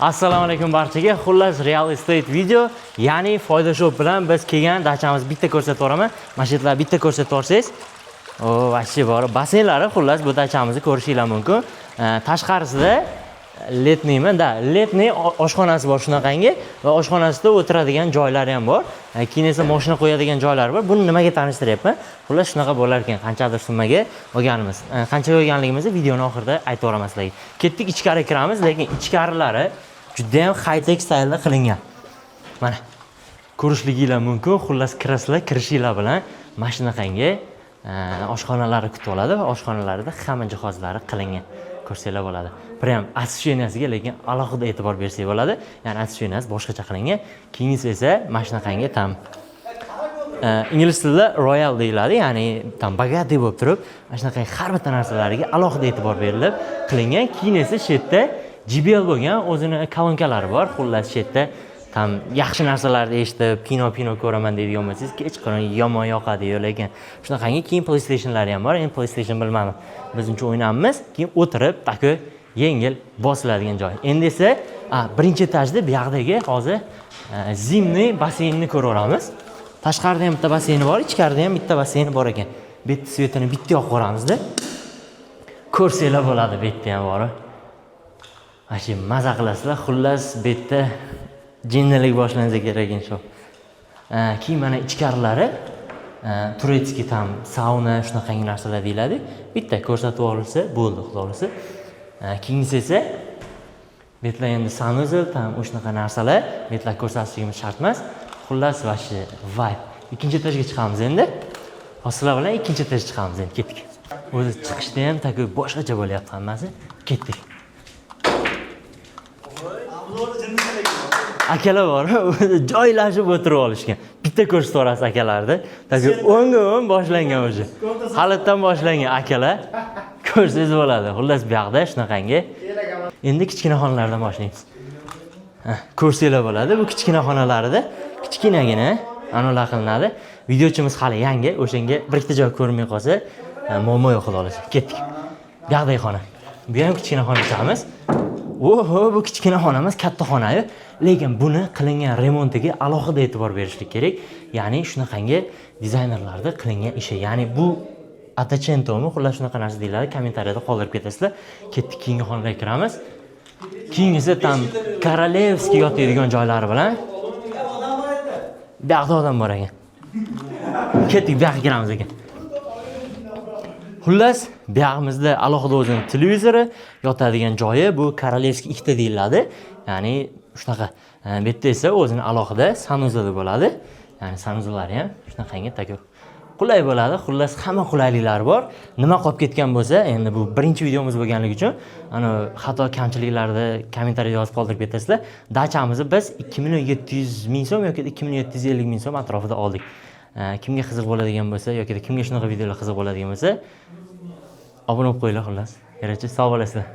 Assalomu alaykum barchaga. Xullas, real estate video, ya'ni Foyda Shop bilan biz kelgan dachamizni bitta ko'rsatib yuboraman. Mana shu yerlar bitta ko'rsatib yuborsangiz, o, вообще bor. Basseynlari, xullas, bu dachamizni ko'rishinglar mumkin. Tashqarisida летний mi? Да, летний oshxonasi bor shunaqangi va oshxonasida o'tiradigan joylari ham bor. Keyin esa mashina qo'yadigan joylari bor. Buni nimaga tanishtiryapman? Xullas, shunaqa bo'lar ekan, qanchadir summaga olganimiz. Qanchaga olganligimizni videoni oxirida aytib yuboraman sizlarga. Ketdik, ichkari kiramiz, lekin ichkarilari juda ham high-tech stylda qilingan. Mana ko'rishliginglar mumkin. Xullas, kirasizlar, kirishinglar bilan mana shunaqangi oshxonalari kutib oladi va oshxonalarida hamma jihozlari qilingan. Ko'rsanglar bo'ladi. Прям освещения siga lekin alohida e'tibor bersak bo'ladi. Ya'ni освещения si boshqacha qilingan. Keyingisi esa mana shunaqangi там ingliz tilida royal deyiladi, ya'ni там богатый bo'lib turib, mana shunaqa har bitta narsalariga alohida e'tibor berilib qilingan. Keyin esa shu yerda JBL bo'lgan o'zini kolonkalari bor. Xullas, shu yerda там yaxshi narsalarni eshitib, kino pino ko'raman deydigan bo'lsangiz, kechqurun yomon yoqadi-yu, lekin shunaqangi keyin PlayStationlari ham bor. Endi PlayStation bilmadim, biz uncha o'ynaymiz. Keyin o'tirib, такой yengil bosiladigan joy. Endi esa birinchi etajda bu yoqdagi hozir зимний basseynni ko'raveramiz. Tashqarida ham bitta basseyni bor, ichkarida ham bitta basseyni bor ekan. Bu yerda свет ini bitta yoqib ko'ramizda. Ko'rsanglar bo'ladi, bu yerda ham bor. Mana shu maza qilasizlar. Xullas, bu yerda jinnilik boshlansa kerak inshaalloh. Keyin mana ichkarilari турецкий там sauna, shunaqangi narsalar deyiladi. Bitta ko'rsatib olsa bo'ldi, xudo xohlasa. Keyingisi esa bu yerlar endi санузел, там o'shanaqa narsalar, bu yerlar ko'rsatishligimiz shart emas. Xullas, вообще vibe. Ikkinchi etajga chiqamiz endi. Hozir sizlar bilan ikkinchi etajga chiqamiz endi, ketdik. O'zi chiqishda ham такой boshqacha bo'lyapti hammasi. Ketdik. Abzorda jinnilik. Akalar bor, o'zi joylashib o'tirib olishgan. Bitta ko'rsatib yuborasiz akalarni. Такой 10ga 10 boshlangan уже. Halitdan boshlangan akalar. Ko'rsangiz bo'ladi. Xullas, bu yoqda shunaqangi. Endi kichkina xonalardan boshlaymiz. Ha, ko'rsanglar bo'ladi. Bu kichkina xonalarida kichkinagina anavilar qilinadi. Videochimiz hali yangi, o'shanga bir ikkita joy ko'rinmay qolsa, muammo yo'q, xudo xohlasa. Ketdik. Bu yoqdagi xona. Bu ham kichkina xonachamiz. Oho, bu kichkina xona emas, katta xona-yu. Lekin buni qilingan remontiga alohida e'tibor berishlik kerak. Ya'ni shunaqangi dizaynerlarda qilingan ishi. Ya'ni bu Attachentomi, xullas, shunaqa narsa deyiladi. Kommentariyada qoldirib ketasizlar. Ketdik, keyingi xonaga kiramiz. Keyingisi там королевский yotadigan joylari bilan. Bu yoqda odam bor ekan. Ketdik, bu yoqqa kiramiz ekan. Xullas, bu yog'imizda alohida o'zini televizori, yotadigan joyi, bu королевский ikkita deyiladi. Ya'ni shunaqa. Bu yerda esa o'zini alohida санузел i bo'ladi. Ya'ni санузел lari ham shunaqangi такой qulay bo'ladi. Xullas, hamma qulayliklari bor. Nima qolib ketgan bo'lsa, endi bu birinchi videomiz bo'lganligi uchun ana xato kamchiliklarni kommentariyada yozib qoldirib ketasizlar. Dachamizni biz 2 million 700 ming so'm yoki 2 million 750 ming so'm atrofida oldik. Kimga qiziq bo'ladigan bo'lsa yoki kimga shunaqa videolar qiziq bo'ladigan bo'lsa, obuna bo'lib qo'yinglar xullas. Yarasha, sog' bo'lasizlar.